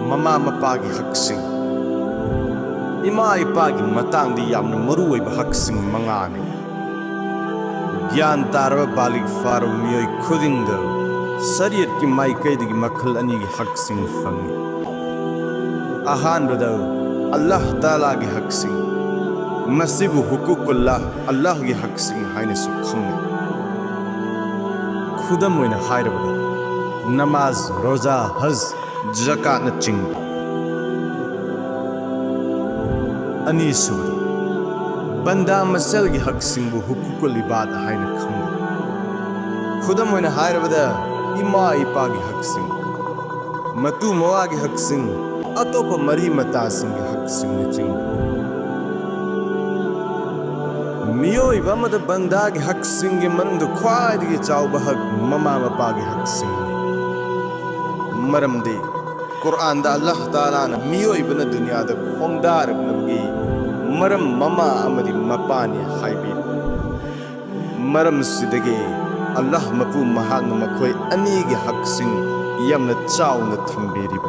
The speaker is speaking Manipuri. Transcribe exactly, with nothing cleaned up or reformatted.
ꯃꯃꯥ ꯃꯄꯥꯒꯤ ꯍꯛꯁꯤꯡ꯫ ꯏꯃꯥ ꯏꯄꯥꯒꯤ ꯃꯇꯥꯡꯗꯤ ꯌꯥꯝꯅ ꯃꯔꯨ ꯑꯣꯏꯕ ꯍꯛꯁꯤꯡ ꯃꯉꯥꯅꯤ꯫ ꯒ꯭ꯌꯥꯟ ꯇꯥꯔꯕ ꯕꯥꯂꯤꯒ ꯐꯥꯔꯕ ꯃꯤꯑꯣꯏ ꯈꯨꯗꯤꯡꯗ ꯁꯔꯤꯌꯠꯀꯤ ꯃꯥꯏꯀꯩꯗꯒꯤ ꯃꯈꯜ ꯑꯅꯤꯒꯤ ꯍꯛꯁꯤꯡ ꯐꯪꯏ꯫ ꯑꯍꯥꯟꯕꯗ, ꯑꯜꯂꯥꯍ ꯇꯥꯂꯥꯒꯤ ꯍꯛꯁꯤꯡ꯫ ꯃꯁꯤꯕꯨ ꯍꯨꯀꯨꯀꯨꯜꯂꯥꯍ, ꯑꯜꯂꯥꯍꯒꯤ ꯍꯛꯁꯤꯡ ꯍꯥꯏꯅꯁꯨ ꯈꯪꯅꯩ꯫ ꯈꯨꯗꯝ ꯑꯣꯏꯅ ꯍꯥꯏꯔꯕꯗ, ꯅꯃꯥꯖ, ꯔꯣꯖꯥ, ꯍꯖ, ꯖꯀꯥꯠꯅꯆꯤꯡꯕ꯫ ꯑꯅꯤꯁꯨꯕꯗ, ꯕꯟꯗꯥ ꯃꯁꯦꯜꯒꯤ ꯍꯛꯁꯤꯡꯕꯨ ꯍꯨꯀꯨꯀꯨꯜ ꯏꯕꯥꯗ ꯍꯥꯏꯅ ꯈꯪꯅꯩ꯫ ꯈꯨꯗꯝ ꯑꯣꯏꯅ ꯍꯥꯏꯔꯕꯗ, ꯏꯃꯥ ꯏꯄꯥꯒꯤ ꯍꯛꯁꯤꯡ, ꯃꯇꯨ ꯃꯋꯥꯒꯤ ꯍꯛꯁꯤꯡ, ꯑꯇꯣꯞꯄ ꯃꯔꯤ ꯃꯇꯥꯁꯤꯡꯒꯤ ꯍꯛꯁꯤꯡꯅꯆꯤꯡꯕ꯫ ꯃꯤꯑꯣꯏꯕ ꯑꯃꯗ ꯕꯟꯗꯥꯒꯤ ꯍꯛꯁꯤꯡꯒꯤ ꯃꯅꯨꯡꯗ ꯈ꯭ꯋꯥꯏꯗꯒꯤ ꯆꯥꯎꯕ ꯍꯛ ꯃꯃꯥ ꯃꯄꯥꯒꯤ ꯍꯛꯁꯤꯡꯅꯤ꯫ ꯃꯔꯝꯗꯤ ꯀꯨꯔꯥꯟꯗ ꯑꯜꯂꯥꯍ ꯇꯥꯂꯥꯅ ꯃꯤꯑꯣꯏꯕꯅ ꯗꯨꯅꯤꯌꯥꯗ ꯈꯣꯡꯗꯥꯔꯛꯅꯕꯒꯤ ꯃꯔꯝ ꯃꯃꯥ ꯑꯃꯗꯤ ꯃꯄꯥꯅꯤ ꯍꯥꯏꯕꯤꯔꯤ꯫ ꯃꯔꯝꯁꯤꯗꯒꯤ ꯑꯜꯂꯥꯍ ꯃꯄꯨ ꯃꯍꯥꯛꯅ ꯃꯈꯣꯏ ꯑꯅꯤꯒꯤ ꯍꯛꯁꯤꯡ ꯌꯥꯝꯅ ꯆꯥꯎꯅ ꯊꯝꯕꯤꯔꯤꯕꯅꯤ꯫